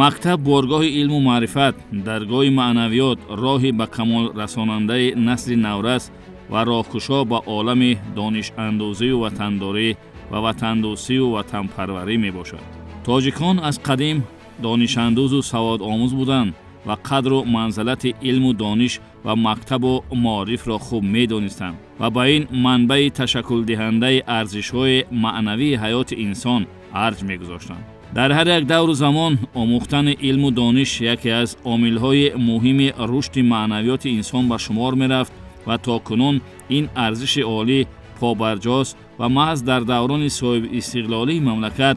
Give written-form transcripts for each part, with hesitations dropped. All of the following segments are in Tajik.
Мактаб боргоҳи илму маърифат, даргоҳи маънавиёт, роҳи ба камол расонандаи насли наврас ва роҳкушо ба олами донишандӯзию ватандорӣ ва ватандӯстию ватанпарварӣ мебошад. Тоҷикон аз қадим донишандӯзу саводомӯз буданд ва қадру манзалати илму дониш ва мактабу маорифро хуб медонистанд ва ба ин манбаи ташаккулдиҳандаи арзишҳои маънавии ҳаёти инсон арҷ мегузоштанд. Дар ҳар як давру замон омӯхтани илму дониш яке аз омилҳои муҳими рушди маънавиёти инсон ба шумор мерафт ва то кунун ин арзиши олӣ побарҷост ва маҳз дар даврони соҳибистиқлолии мамлакат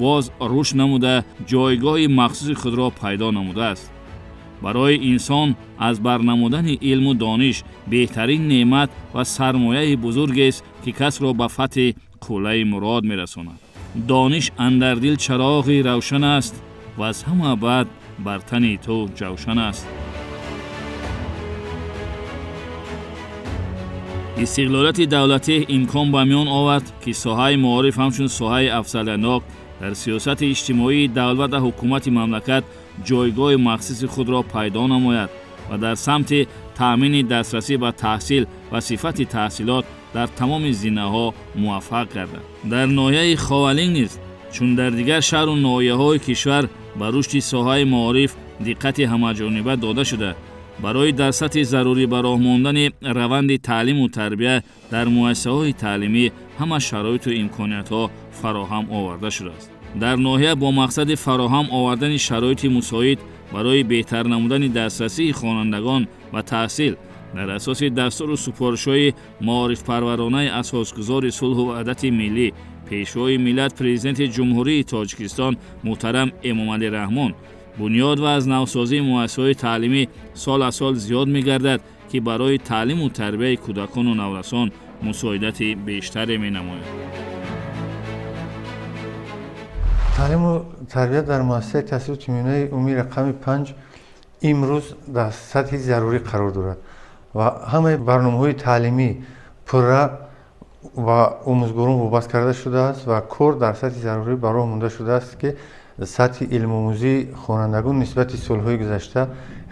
боз рушд намуда ҷойгоҳи махсуси худро пайдо намудааст. Барои инсон аз барнамудани илму дониш беҳтарин неъмат ва сармояи бузургест, ки касро ба фатҳи қуллаи мурод мерасонад. Дониш андар дил чароғи равшан аст ва аз ҳама бад бар тани ту ҷавшан аст. Истиқлолияти давлатӣ имкон ба миён овард, ки соҳаи маориф ҳамчун соҳаи афзалиятнок дар сиёсати иҷтимоии давлат ва ҳукумати мамлакат ҷойгоҳи махсуси худро пайдо намояд ва дар самти таъмини дастрасӣ ба таҳсил ва сифати таҳсилот дар тамоми зинаҳо муваффақ гардад. Дар ноҳияи Ховалинг низ, чун дар дигар шаҳру ноҳияҳои кишвар, ба рушди соҳаи маориф диққати ҳамаҷониба дода шуда, барои дар сатҳи зарурӣ ба роҳ мондани раванди таълиму тарбия дар муассисаҳои таълимӣ ҳама шароиту имкониятҳо фароҳам оварда шудааст. Дар ноҳия бо мақсади фароҳам овардани шароити мусоид барои беҳтар намудани дастрасии хонандагон ба таҳсил дар асоси дастуру супоришҳои маорифпарваронаи асосгузори сулҳу ваҳдати миллӣ, пешвои миллат, президенти Ҷумҳурии Тоҷикистон муҳтарам Эмомалӣ Раҳмон, бунёд ва аз навсозии муассисаҳои таълимӣ сол аз сол зиёд мегардад, ки барои таълиму тарбияи кӯдакону наврасон мусоидати бештаре менамояд. Таълиму тарбия дар муассисаи таҳсилоти миёнаи умумии рақами 5 имрӯз дар сатҳи зарурӣ қарор дорад ва ҳамаи барномаҳои таълимӣ пурра ва омӯзгорон вобаст карда шудааст ва кор дар сатҳи зарурӣ ба роҳ монда шудааст, ки сатҳи илмомӯзии хонандагон нисбати солҳои гузашта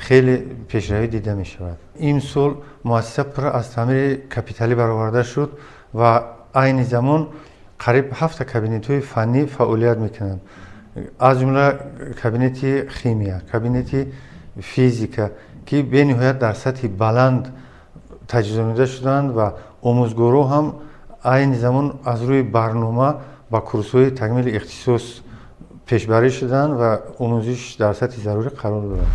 хеле пешравӣ дида мешавад. Имсол муассиса пурра аз таъмири капиталӣ бароварда шуд ва айни замон қариб 7 кабинетҳои фаннӣ фаъолият мекунанд, аз ҷумла кабинети химия, кабинети физика, ки бениҳоят дар сатҳи баланд таҷҳизонида шуданд ва омӯзгорон ҳам айни замон аз рӯи барнома ба курсҳои такмили ихтисос пешбарӣ шуданд ва омӯзиш дар сатҳи зарурӣ қарор дорад.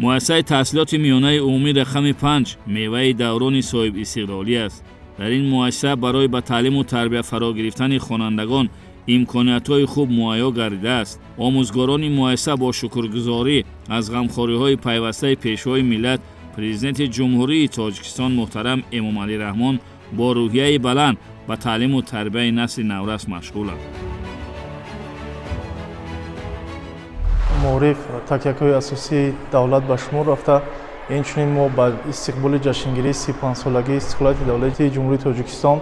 Муассисаи таҳсилоти миёнаи умумӣ рақами 5 меваи даврони соҳибистиқлолӣ аст. Дар ин муассиса барои ба таълиму тарбия фаро гирифтани хонандагон имкониятҳои хуб муҳайё гардидааст. Омӯзгорони муассиса бо шукргузорӣ аз ғамхориҳои пайвастаи пешвои миллат, президенти Ҷумҳурии Тоҷикистон муҳтарам Эмомалӣ Раҳмон, бо рӯҳияи баланд ба таълиму тарбияи насли наврас машғуланд. Маориф такякҳои асосии давлат ба шумор рафта, инчунин мо ба истиқболи ҷашнгирии 35-солагии истиқлолияти давлатии Ҷумҳурии Тоҷикистон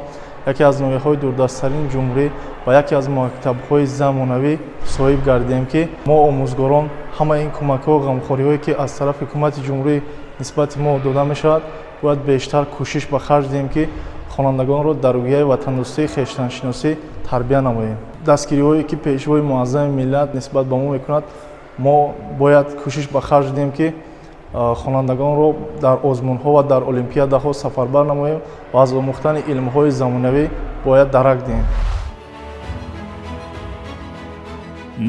яке аз ноҳияҳои дурдасттарини ҷумҳурӣ ва яке аз мактабҳои замонавӣ соҳиб гардидем, ки мо омӯзгорон ҳамаи ин кӯмакҳо ғамхориҳое, ки аз тарафи ҳукумати ҷумҳурӣ нисбати мо дода мешавад, бояд бештар кӯшиш ба харҷ диҳем, ки хонандагонро дар рӯҳияи ватандӯстии хештаншиносӣ тарбия намоем. Дастгириҳое, ки пешвои муаззами миллат нисбат ба мо мекунад, мо бояд кӯшиш ба харҷ диҳем, ки хонандагонро дар озмунҳо ва дар олимпиадаҳо сафарбар намоем ва аз омӯхтани илмҳои замонавӣ бояд дарак диҳем.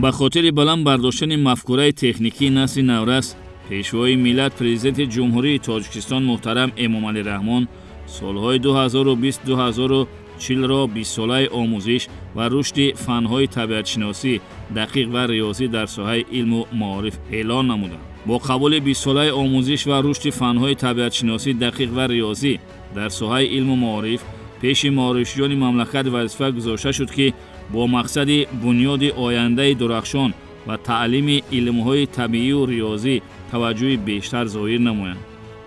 Ба хотири баланд бардоштани мафкураи техникии насли наврас, пешвои миллат, президенти Ҷумҳурии Тоҷикистон муҳтарам Эмомалӣ Раҳмон солҳои 2020-2040-ро 20-солаи омӯзиш ва рушди фанҳои табиатшиносӣ, дақиқ ва риёзӣ дар соҳаи илму маориф эълон намуданд. Бо қабули 20-солаи омӯзиш ва рушди фанҳои табиатшиносӣ, дақиқ ва риёзӣ дар соҳаи илму маориф пеши маорифҷиёни мамлакат вазифа гузошта шуд, ки бо мақсади бунёди ояндаи дурахшон ва таълими илмҳои табиию риёзӣ таваҷҷӯҳи бештар зоҳир намоянд.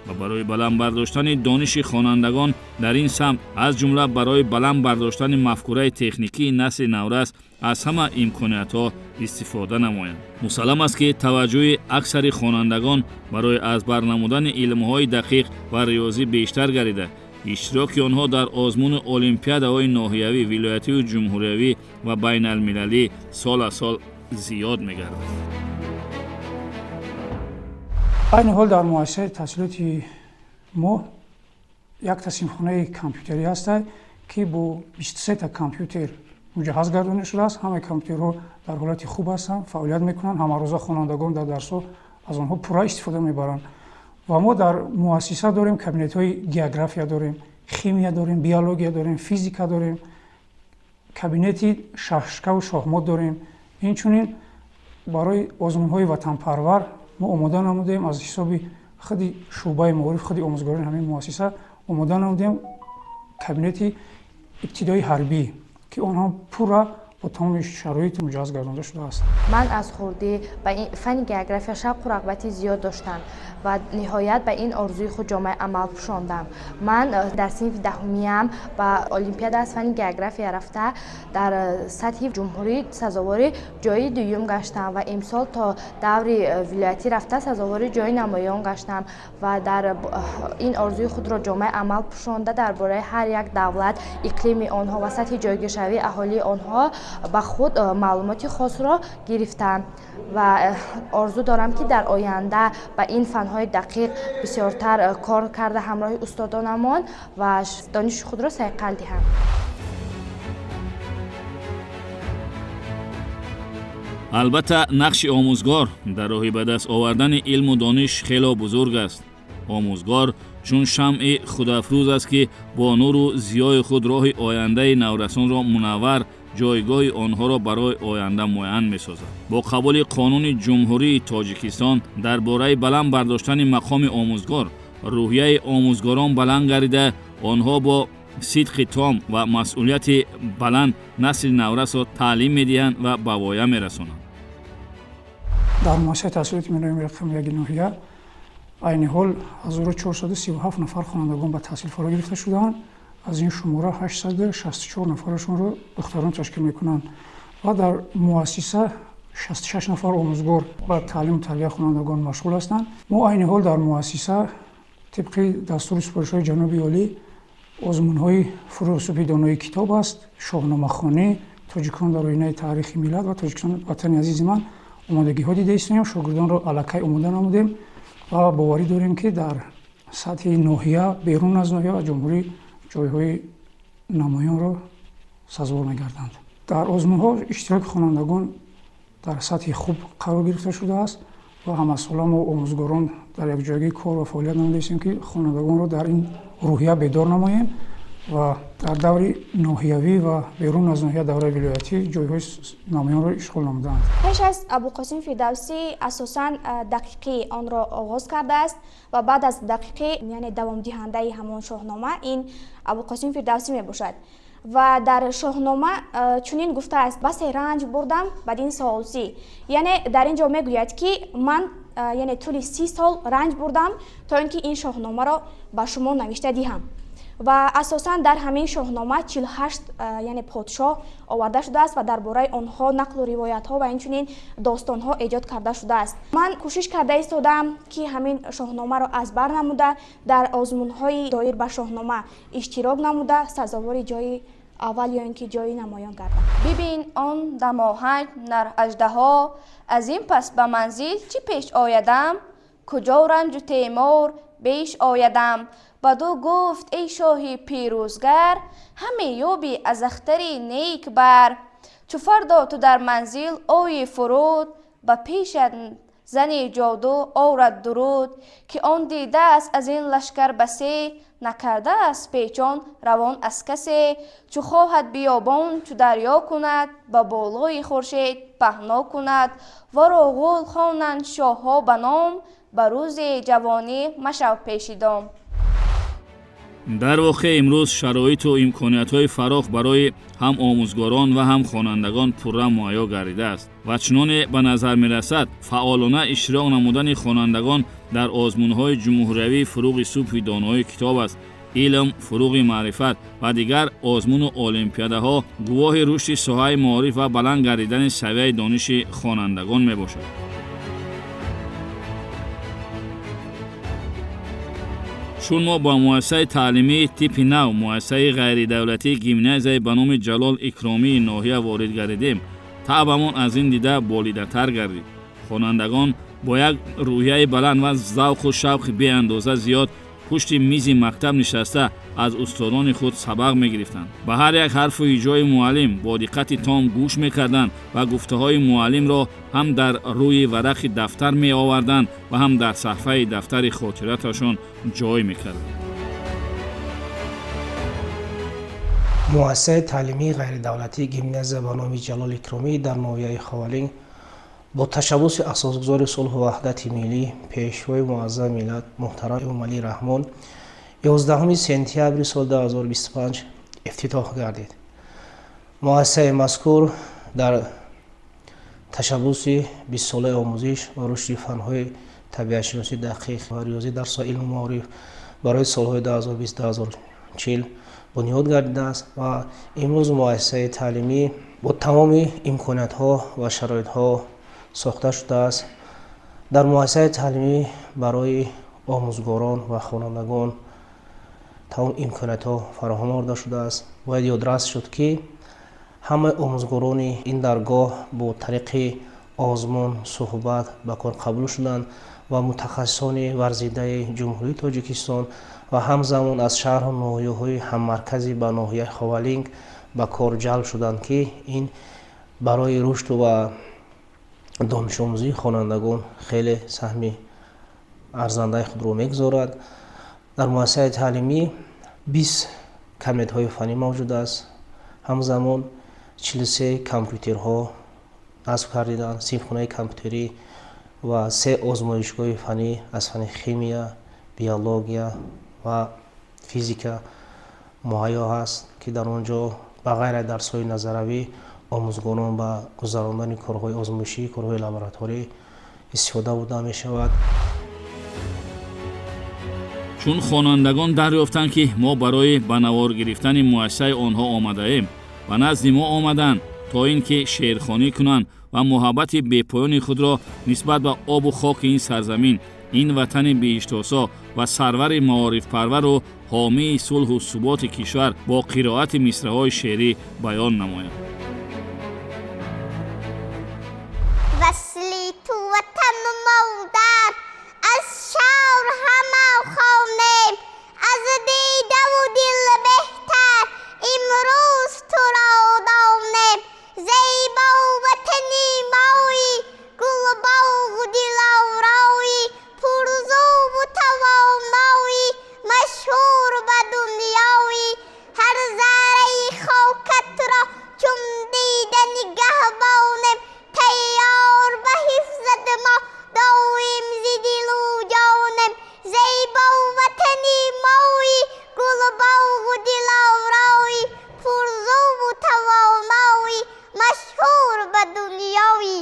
ва барои баланд бардоштани дониши хонандагон дар ин самт, аз ҷумла барои баланд бардоштани мафкураи техникии насли наврас аз ҳама имкониятҳо истифода намоянд. Мусаллам аст, ки таваҷҷӯҳи аксари хонандагон барои аз бар намудани илмҳои дақиқ ва риёзӣ бештар гардида, иштироки онҳо дар озмуни олимпиадаҳои ноҳиявӣ, вилоятиву ҷумҳуриявӣ ва байналмилалӣ сол аз сол зиёд мегардад. Айни ҳол дар муассисаи таҳсилоти мо якта синфхонаи компютерӣ ҳастад, ки бо 23та компютер муҷаҳҳаз гардонида шудааст. Ҳамаи компютерҳо дар ҳолати хуб ҳастанд, фаъолият мекунанд. Ҳамарӯза хонандагон дар дарсҳо аз онҳо пурра истифода мебаранд. Ва мо дар муассиса дорем кабинетҳои география дорем, химия дорем, биология дорем, физика дорем, кабинети шашкаву шоҳмот дорем. Инчунин барои озмунҳои ватанпарвар мо омода намудем аз ҳисоби худи шӯъбаи маориф, худи омӯзгорони ҳамин муассиса омода намудем кабинети ибтидои ҳарбӣ, ки он ҳам пурра бо тамоми шароит муҷаҳҳаз гардонда шудааст. Ман аз хурдӣ ба фанни география шавқу рағбати зиёд доштам ва ниҳоят ба ин орзуи худ ҷомаи амал пӯшондам. Ман дар синфи даҳумиям ба олимпиада аз фанни география рафта дар сатҳи ҷумҳурӣ сазовори ҷои дуюм гаштам ва имсол то даври вилоятӣ рафта сазовори ҷои намоён гаштам ва дар ин орзуи худро ҷомаи амал пӯшонда дар бораи ҳар як давлат, иқлими онҳо ва сатҳи ҷойгиршавии аҳолии онҳо ба худ маълумоти хосро гирифтам ва орзу дорам, ки дар оянда ба ин фанҳои дақиқ бисёртар кор карда ҳамроҳи устодонамон ва дониши худро сайқал диҳам. Албатта, нақши омӯзгор дар роҳи ба даст овардани илму дониш хело бузург аст. Омӯзгор чун шамъи худафрӯз аст, ки бо нуру зиёи худ роҳи ояндаи наврасонро мунаввар, ҷойгоҳи онҳоро барои оянда муайян месозад. Бо қабули қонуни Ҷумҳурии Тоҷикистон дар бораи баланд бардоштани мақоми омӯзгор, рӯҳияи омӯзгорон баланд гардида, онҳо бо сидқи том ва масъулияти баланд насли наврасро таълим медиҳанд ва ба воя мерасонанд. Дар муассисаи таҳсилоти миёнаи рақами яки ноҳия айни ҳол 1437 нафар хонандагон ба таҳсил фаро гирифта шудаанд. Аз ин шумора 864 нафарашонро духтарон ташкил мекунанд ва дар муассиса 66 нафар омӯзгор ба таълиму тарбияи хонандагон машғул ҳастанд. Мо айни ҳол дар муассиса тибқи дастуру супоришҳои ҷаноби олӣ озмунҳои фурӯғи субҳи донои китоб аст, шоҳномахонӣ, тоҷикон дар оинаи таърихи миллат ва Тоҷикистон ватани азизи ман омодагиҳо дида истоем. Шогирдонро аллакай омода намудем ва боварӣ дорем, ки дар сатҳи ноҳия, берун аз ноҳия ва ҷумҳурӣ ҷойҳои намоёнро сазовор мегарданд. Дар озмунҳо иштироки хонандагон дар сатҳи хуб қарор гирифта шудааст ва ҳамасола мо омӯзгорон дар якҷоягӣ кор ва фаъолият намудаистем, ки хонандагонро дар ин рӯҳия бедор намоем ва дар даври ноҳиявӣ ва берун аз ноҳия давраи вилоятӣ ҷойҳои намоёнро ишғол намудаанд. Пеш аз Абуқосим Фирдавсӣ асосан дақиқӣ онро оғоз кардааст ва баъд аз дақиқӣ, яъне давомдиҳандаи ҳамон шоҳнома ин Абуқосим Фирдавсӣ мебошад. Ва дар шоҳнома чунин гуфтааст: басе ранҷ бурдам бадин сол си. Яъне дар ин ҷо мегӯяд, ки ман яъне тӯли 30 сол ранҷ бурдам то ин ки ин шоҳномаро ба шумо навишта диҳам. Ва асосан дар ҳамин шоҳнома 48 яъне подшоҳ оварда шудааст ва дар бораи онҳо нақлу ривоятҳо ва инчунин достонҳо эҷод карда шудааст. Ман кӯшиш карда истодаам, ки ҳамин шоҳномаро аз бар намуда дар озмунҳои доир ба шоҳнома иштирок намуда сазовори ҷои аввал ё ин ки ҷои намоён гардам. Бибин он дамоҳанг нар аждаҳо, аз ин пас ба манзил чӣ пеш оядам, куҷо ранҷу темор беш оядам. Баду гуфт: эй шоҳи пирӯзгар, ҳаме ёбӣ аз ахтари нек бар. Чу фардо ту дар манзил ои фуруд, ба пешат зани ҷоду орад дуруд, ки он дидааст аз ин лашкар басе, накардааст печон равон аз касе. Чу хоҳад биёбон чу дарё кунад, ба болои хуршед паҳно кунад. Варо ғул хонанд шоҳҳо ба ном, ба рӯзи ҷавонӣ машав пеши дом. Дар воқеъ имрӯз шароиту имкониятҳои фарох барои ҳам омӯзгорон ва ҳам хонандагон пурра муҳайё гардидааст ва чуноне ба назар мерасад, фаъолона иштирок намудани хонандагон дар озмунҳои ҷумҳуриявии «Фурӯғи субҳи донои китоб аст», «Илм фурӯғи маърифат» ва дигар озмуну олимпиадаҳо гувоҳи рушди соҳаи маориф ва баланд гардидани савияи дониши хонандагон мебошад. Чун мо ба муассисаи таълимии типи нав, муассисаи ғайридавлатии гимназияи ба номи Ҷалол Икромии ноҳия ворид гардидем, таъбамон аз ин дида болидатар гардид. Хонандагон бо як рӯҳияи баланд ва завқу шавқи беандоза зиёд пушти мизи мактаб нишаста аз устодони худ сабақ мегирифтанд. Ба ҳар як ҳарфу ҳиҷои муаллим бо диққати том гӯш мекарданд ва гуфтаҳои муаллимро ҳам дар рӯи варақи дафтар меоварданд ва ҳам дар саҳфаи дафтари хотираташон ҷой мекарданд. Муассисаи таълимии ғайридавлатии гимназия ба номи Ҷалол Икромӣ дар ноҳияи Ховалинг бо ташаббуси асосгузори сулҳу ваҳдати миллӣ, пешвои муаззами миллат муҳтарам Эмомалӣ Раҳмон 11 сентябри соли 2025 ифтитоҳ гардид. Муассисаи мазкур дар ташаббуси 20-солаи омӯзиш ва рушди фанҳои табиатшиносӣ, дақиқ ва риёзӣ дар соҳаи илму маориф барои солҳои 2020-2040 бунёд гардидааст ва имрӯз муассисаи таълимӣ бо тамоми имкониятҳо ва шароитҳо сохта шудааст. Дар муассисаи таълимӣ барои омӯзгорон ва хонандагон тамом имкониятҳо фароҳам оварда шудааст. Бояд ёдрас шуд, ки ҳамаи омӯзгорони ин даргоҳ бо тариқи озмун, суҳбат ба кор қабул шуданд ва мутахассисони варзидаи Ҷумҳурии Тоҷикистон ва ҳамзамон аз шаҳру ноҳияҳои ҳаммарказӣ ба ноҳияи Ховалинг ба кор ҷалб шуданд, ки ин барои рушду ва донишомӯзии хонандагон хеле саҳми арзандаи худро мегузорад. Дар муассисаи таълимӣ 20 кабинетҳои фаннӣ мавҷуд аст. Ҳамзамон 43 компютерҳо насб кардиданд, синфхонаи компютерӣ ва 3 озмоишгоҳи фаннӣ аз фанни химия, биология ва физика муҳайё ҳаст, ки дар он ҷо ба ғайр аз дарсҳои назаравӣ омӯзгорон ба гузарондани корҳои озмоишӣ, корҳои лабораторӣ истифода бурда мешавад. Чун хонандагон дарёфтанд, ки мо барои ба навор гирифтани муассисаи онҳо омадаем, ба назди мо омаданд, то ин ки шеърхонӣ кунанд ва муҳаббати бепоёни худро нисбат ба обу хоки ин сарзамин, ин ватани биҳиштосо ва сарвари маорифпарвару ҳомии сулҳу суботи кишвар бо қироати мисраҳои шеърӣ баён намоянд. Васли ту ватану модар аз шавр ҳама хонем, аз дидаву дил беҳтар имрӯз туро донем. Зебо ватани мои, гулбоғу диловрои, пурзуву тавонои, машҳур ба дунёи. Ҳар зарраи хокатро чун дида нигаҳбонем, тайёр ба ҳифзат мо доим зи дилу ҷонем. Зебо ватани мои, гулбоғу диловрои, пурзуву тавонои, машҳур ба дунёи.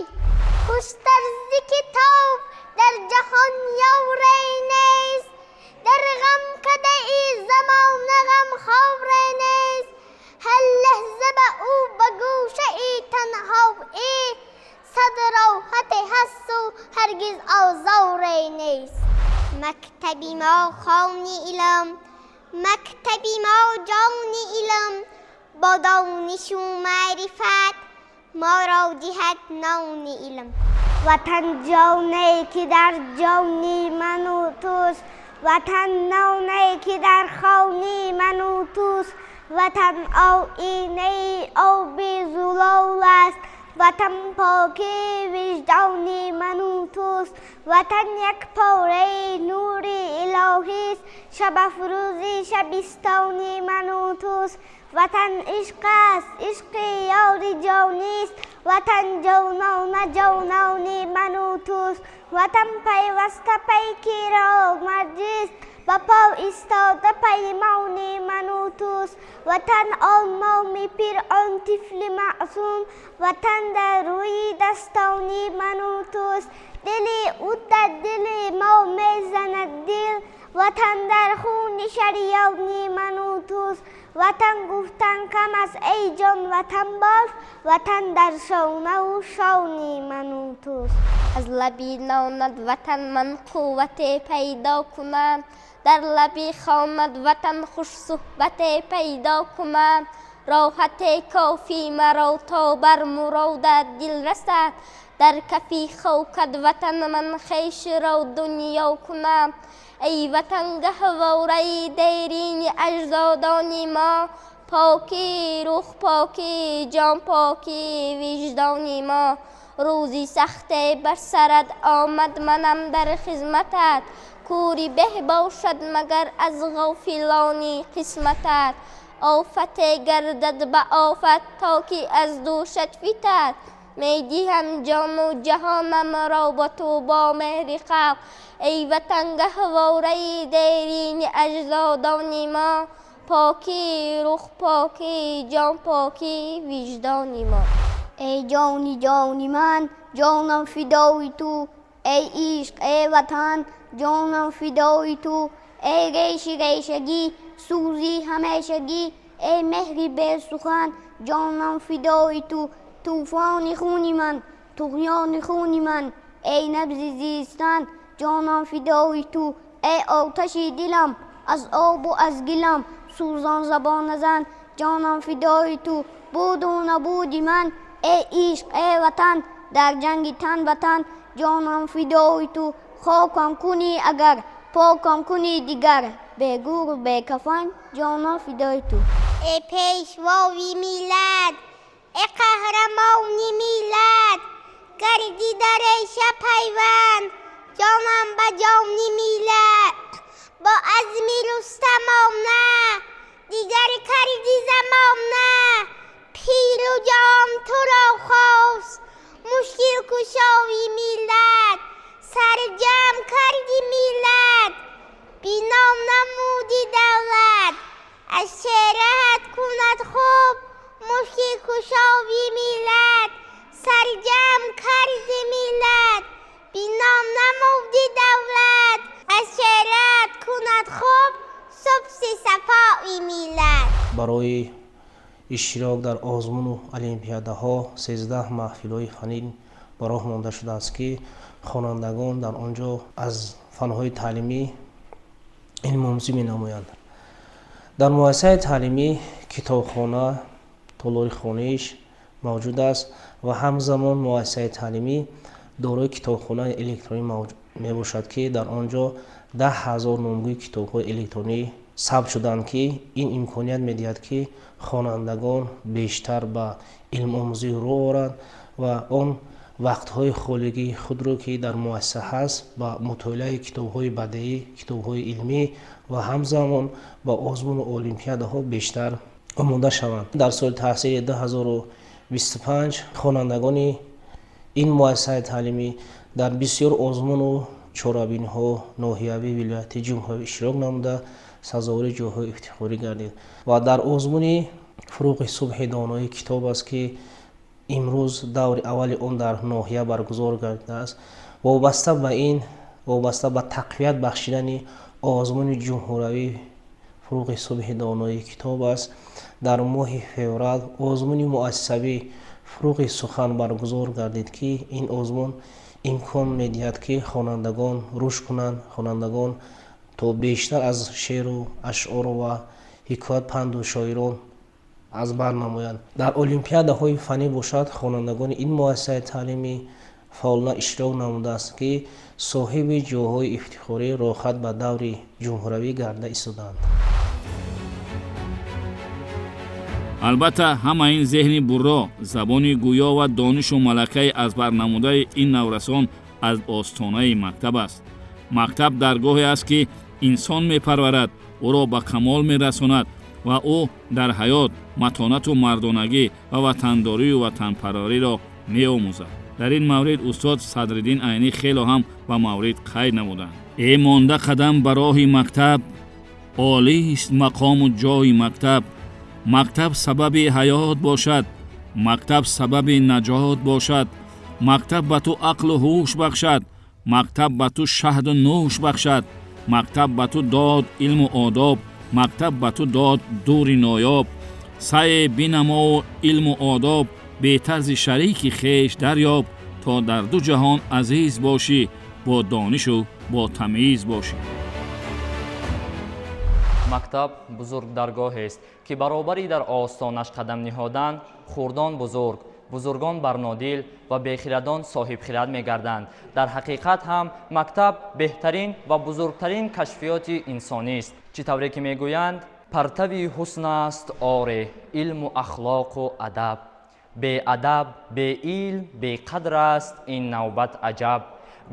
Хуштар зи китоб дар ҷаҳон ёре нест, дар ғамкадаи замона ғамхоре нест. Ҳар лаҳза ба ӯ ба гӯшаи танҳоӣ сад роҳате ҳасту ҳаргиз озоре нест. Мактаби мо хони илм, мактаби мо ҷони илм, бо донишу маърифат моро диҳад нони илм. Ватан ҷоне ки дар ҷони ману туст, ватан ноне ки дар хони ману туст, ватан оинаи оби зулол аст, ватан покии виҷдони ману туст, ватан як пораи нури илоҳист, шабафрӯзи шабистони ману туст, ватан ишқ аст, ишқи ёри ҷонист, ватан ҷонона ҷонони ману туст, ватан пайваста пайки ромардист, Ба по истода паймони ману туст. Ватан он моми пир, он тифли маъсум, ватан дар рӯи дастони ману туст. Дили ӯ дар дили мо мезанад дил, ватан дар хуни шариёни ману туст. Ватан гуфтан кам аст, эй ҷон, ватан бош, ватан дар шонаву шони ману туст. Аз лаби нонад ватан ман қуввате пайдо кунам, дар лаби хонад ватан хушсуҳбате пайдо кунам. Роҳате кофӣ маро то бар муродат дил расад, дар кафи хокат ватан ман хешро дунё кунам. Эй ватан гаҳвораи дерини аҷдодони мо, покӣ рӯҳ, покӣ ҷон, покӣ виҷдони мо. Рӯзи сахте бар сарат омад, манам дар хизматат, кӯри беҳ бошад магар аз ғофилони қисматат. Офате гардад ба офат то ки аз дӯшат фитад, медиҳам ҷону ҷаҳонамро ба ту бо меҳри халқ. Эй ватан гаҳвораи дерини аҷдодони мо, покӣ рӯҳ, покӣ ҷон, покӣ виҷдони мо. Эй ҷони ҷони ман, ҷонам фидои ту, эй ишқ, эй ватан, ҷонам фидои ту. Эй реши решагӣ, сӯзи ҳамешагӣ, эй меҳри бесухан, ҷонам фидои ту. Тӯфони хуни ман, туғёни хуни ман, эй набзи зистан, ҷонам фидои ту. Эй оташи дилам, аз обу аз гилам, сӯзон забон назан, ҷонам фидои ту. Буду набуди ман, эй ишқ, эй ватан, дар ҷанги тан ба тан, ҷонам фидои ту. Хокам кунӣ агар, покам кунӣ дигар, бегӯру бекафан, ҷонам фидои ту. Эй пешвои миллат, эй қаҳрамони миллат, гардӣ дар реша пайванд, ҷонам ба ҷони миллат. Бо азми рустамона, дигар кардӣ замона, пиру ҷон туро хост, мушкилкушои миллат. Сарҷамъ карди миллат, бином намуди давлат. Аз чеҳраат кунад хуб мушкилкушои миллат. Сарҷамъ карди миллат, бином намуди давлат. Аз чеҳраат кунад хуб субҳи сафои миллат. Барои иштирок дар озмуну олимпиадаҳо 13 маҳфилҳои фаннӣ ба роҳ монда шудааст, ки хонандагон дар он ҷо аз фанҳои таълимӣ илмомӯзӣ менамоянд. Дар муассисаи таълимӣ китобхона, толори хониш мавҷуд аст ва ҳамзамон муассисаи таълимӣ дорои китобхонаи электронӣ мебошад, ки дар он ҷо 10 000 номгӯи китобҳои электронӣ сабт шуданд, ки ин имконият медиҳад, ки хонандагон бештар ба илмомӯзӣ рӯ оранд ва он вақтҳои холигии худро, ки дар муассиса ҳаст, ба мутолиаи китобҳои бадеӣ, китобҳои илмӣ ва ҳамзамон ба озмуну олимпиадаҳо бештар омода шаванд. Дар соли таҳсили 2025 хонандагони ин муассисаи таълимӣ дар бисёр озмуну чорабиниҳо ноҳиявӣ, вилоятӣ, ҷумҳуриявӣ иштирок намуда, сазовори ҷойҳои ифтихорӣ гардид ва дар озмуни фурӯғи субҳи донои китоб аст, ки имрӯз даври аввали он дар ноҳия баргузор гардидааст. Вобаста ба ин, вобаста ба тақвият бахшидани озмуни ҷумҳуриявӣ фурӯғи субҳи донои китоб аст, дар моҳи феврал озмуни муассисавӣ фурӯғи сухан баргузор гардид, ки ин озмун имкон медиҳад, ки хонандагон рушд кунанд, хонандагон то бештар аз шеъру ашъору ва ҳикоят, панду шоирон аз бар намоянд. Дар олимпиадаҳои фаннӣ бошад, хонандагони ин муассисаи таълимӣ фаъолона иштирок намудааст, ки соҳиби ҷойҳои ифтихорӣ роҳхат ба даври ҷумҳуриявӣ гарда истодаанд. Албатта, ҳама ин зеҳни бурро, забони гӯё ва донишу малакаи аз бар намудаи ин наврасон аз остонаи мактаб аст. Мактаб даргоҳе аст, ки инсон мепарварад, ӯро ба камол мерасонад ва ӯ дар ҳаёт матонату мардонагӣ ва ватандорию ватанпарвариро меомӯзад. Дар ин маврид устод Садриддин Айнӣ хело ҳам ба маврид қайд намуданд. Э монда қадам ба роҳи мактаб, олист мақому ҷои мактаб. Мактаб сабаби ҳаёт бошад, мактаб сабаби наҷот бошад. Мактаб ба ту ақлу ҳуш бахшад, мактаб ба ту шаҳду нӯш бахшад. Мактаб ба ту дод илму одоб, мактаб ба ту дод дури ноёб. Саъе бинамову илму одоб, бетарзи шарики хеш дарёб, то дар ду ҷаҳон азиз бошӣ, бо донишу бо тамиз бошӣ. Мактаб бузург даргоҳест, ки баробари дар остонаш қадам ниҳодан, хурдон бузург, бузургон барнодил ва бехирадон соҳибхирад мегарданд. Дар ҳақиқат ҳам мактаб беҳтарин ва бузургтарин кашфиёти инсонист. Чӣ тавре ки мегӯянд, партави ҳусн аст оре, илму ахлоқу адаб. Беадаб, беилм, беқадр аст ин навбат аҷаб.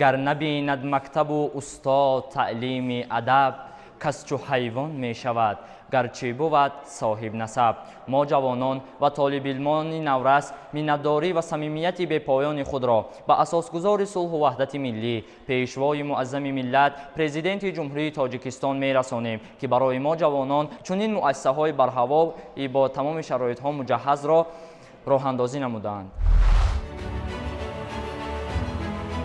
Гар набинад мактабу устод таълими адаб, кас чу ҳайвон мешавад, гарчи бувад соҳибнасаб. Мо ҷавонон ва толибилмони наврас миннатдорӣ ва самимияти бепоёни худро ба асосгузори сулҳу ваҳдати миллӣ, пешвои муаззами миллат, президенти Ҷумҳурии Тоҷикистон мерасонем, ки барои мо ҷавонон чунин муассисаҳои барҳаво бо тамоми шароитҳо муҷаҳҳазро роҳандозӣ намуданд.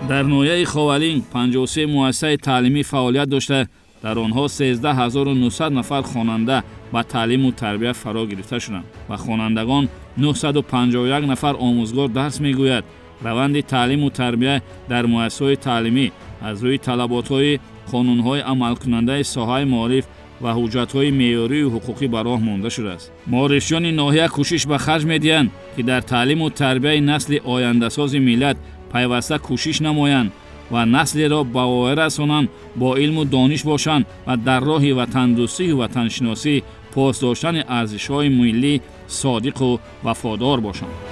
Дар ноҳияи Ховалинг 53 муассисаи таълимӣ фаъолият дошта, дар онҳо 13900 нафар хонанда ба таълиму тарбия фаро гирифта шуданд ва хонандагон 951 нафар омӯзгор дарс мегӯяд. Раванди таълиму тарбия дар муассисаҳои таълимӣ аз рӯи талаботҳои қонунҳои амалкунандаи соҳаи маориф ва ҳуҷҷатҳои меъёрию ҳуқуқӣ ба роҳ монда шудааст. Маорифчиёни ноҳия кӯшиш ба харҷ медиҳанд, ки дар таълиму тарбияи насли ояндасози миллат пайваста кӯшиш намоянд ва наслеро ба воя расонанд, бо илму дониш бошанд ва дар роҳи ватандӯстию ватаншиносӣ, пос доштани арзишҳои миллӣ содиқу вафодор бошанд.